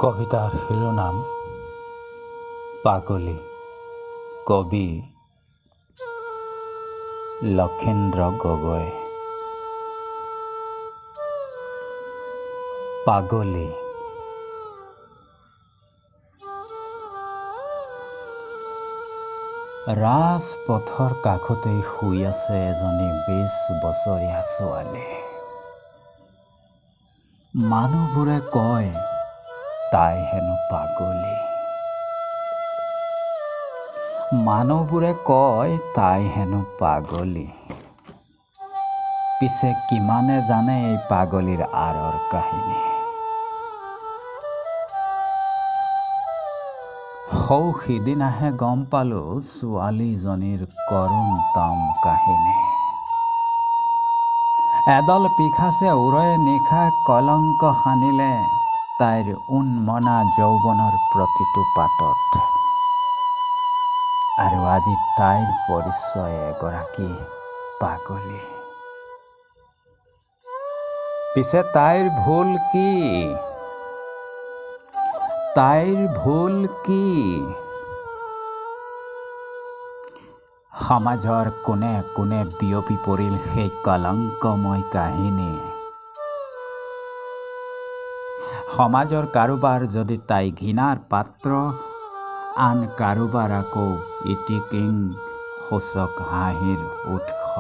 কবিতাৰ শিৰোনাম পাগলী, কবি লক্ষীন্দ্ৰ গগৈ। পাগলী। ৰাজপথৰ কাষতেই শুই আছে এজনী 20 বছৰীয়া ছোৱালী। মানুহবোৰে কয় তাই হেনো পাগলী। মানুহবোৰে কয় তাই হেনো পাগলী। পিছে কিমানে জানে এই পাগলীৰ আঁৰৰ কাহিনী? সৌ সিদিনাহে গম পালো ছোৱালীজনীৰ কৰুণতম কাহিনী। এদল পিশাচে ওৰে নিশা কলংক সানিলে তাইৰ উন্মনা যৌৱনৰ প্ৰতিটো পাতত। আৰু আজি তাইৰ পৰিচয় এগৰাকী পাগলী। পিছে তাইৰ ভুল কি? তাইৰ ভুল কি? সমাজৰ কোনে কোনে বিয়পি পৰিল সেই কলংকময় কাহিনী। সমাজৰ কাৰোবাৰ যদি তাই ঘৃণাৰ পাত্ৰ, আন কাৰোবাৰ আকৌ ইতিকিং সূচক হাঁহিৰ উৎস।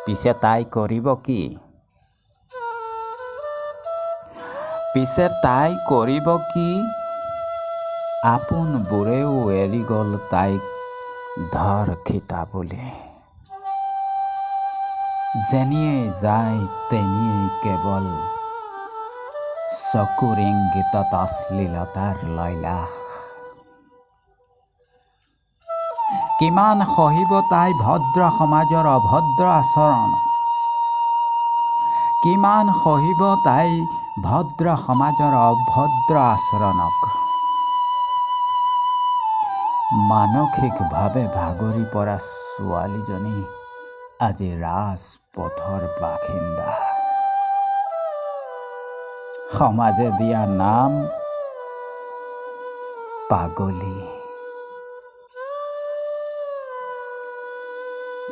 পিছে তাই কৰিব কি? পিছে তাই কৰিব কি? আপোনবোৰেও এৰি গ'ল তাইক ধৰ্ষিতা বুলি। যেনিয়েই যায় তেনিয়েই কেৱল চকুৰ ইংগিতত অশ্লীলতাৰ লয়লাস। কিমান সহিব তাই ভদ্ৰ সমাজৰ অভদ্ৰ আচৰণ? কিমান সহিব তাই ভদ্ৰ সমাজৰ অভদ্ৰ আচৰণক? মানসিকভাৱে ভাগৰি পৰা ছোৱালীজনী আজি ৰাজপথৰ বাসিন্দা। সমাজে দিয়া নাম পাগলী।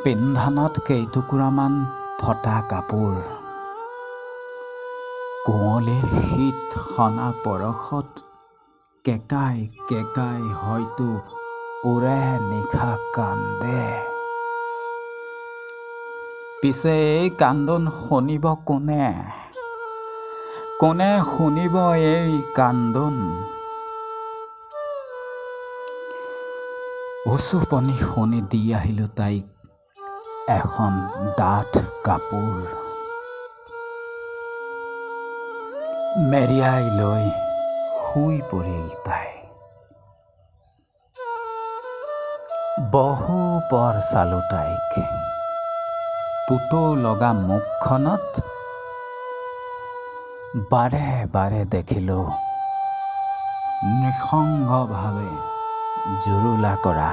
পিন্ধনত কেইটুকুৰামান ফটা কাপোৰ, কুঁৱলীৰ শীত সনা পৰশত কেঁকাই কেঁকাই হয়তো ওৰে নিশা কান্দে। পিছে এই কান্দোন শুনিব কোনে? কোনে শুনিব এই কান্দোন? উচুপনি শুনি দি আহিলো তাইক এখন ডাঠ কাপোৰ। মেৰিয়াই লৈ শুই পৰিল তাই। বহু পৰ চালো তাইক। পুতৌ লগা মুখখনত বাৰে বাৰে দেখিলো নিঃসংগভাৱে জুৰুলা কৰা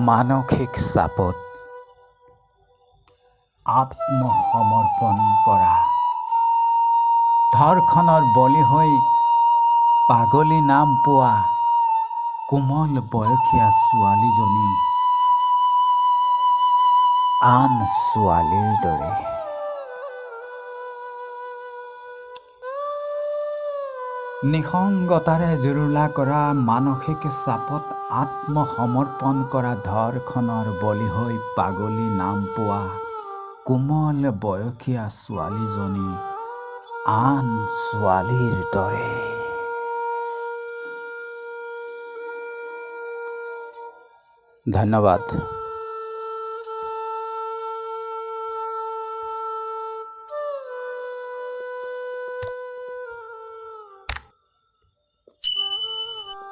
মানসিক চাপত আত্মসমৰ্পণ কৰা, ধৰ্ষণৰ বলি হৈ পাগলী নাম পোৱা কোমল বয়সীয়া ছোৱালীজনী আন ছোৱালীৰ দৰে। নিসংগতাৰে জুৰুলা কৰা, মানসিক চাপত আত্মসমৰ্পণ কৰা, ধৰ্ষণৰ বলি হৈ পাগলী নাম পোৱা কোমল বয়সীয়া ছোৱালীজনী আন ছোৱালীৰ দৰে। ধন্যবাদ।